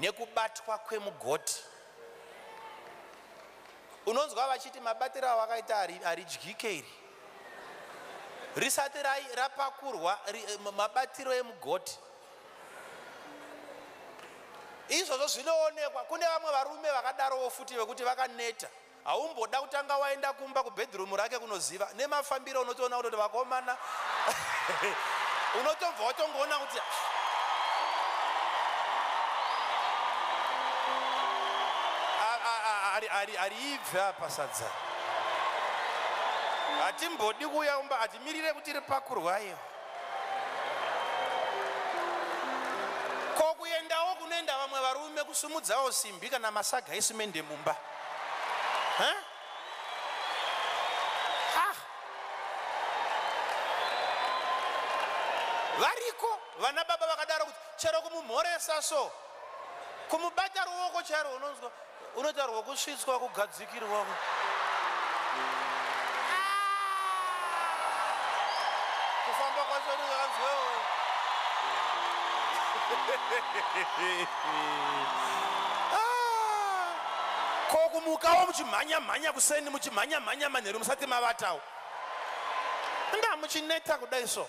Nekubatwa kwemugoti. Unonzwa vachiti mabatiro awakaita haridyike iri. Risati rapakurwa mabatiro emugoti. Izvozvo zvinoonekwa. Kune vamwe varume vakadarowo futi vekuti vakaneta. Haumboda kutanga waenda kumba kubedroom rake kunoziva. Nemafambiro unotoona kutoti vakomana unotobva watongoona kuti hariibve apa sadza. Hatimbodi kuuya kumba, hatimirire kuti ripakurwa iyo. Ko kuendawo kunoenda vamwe varume kusumudzawo simbi kana masaga esimende mumba. Ha? Ah. Variko vana baba vakadaro kuti chero kumumhoresa so kumubata ruoko charo unonzwa unoita rwokusvitswa kugadzikirwa. Kufamba kwacho ndozvakanzwewo. Ko kumukawo muchimhanya mhanya kuseni muchimhanya mhanya manheru musati mavatawo. Nda muchineta kudai so.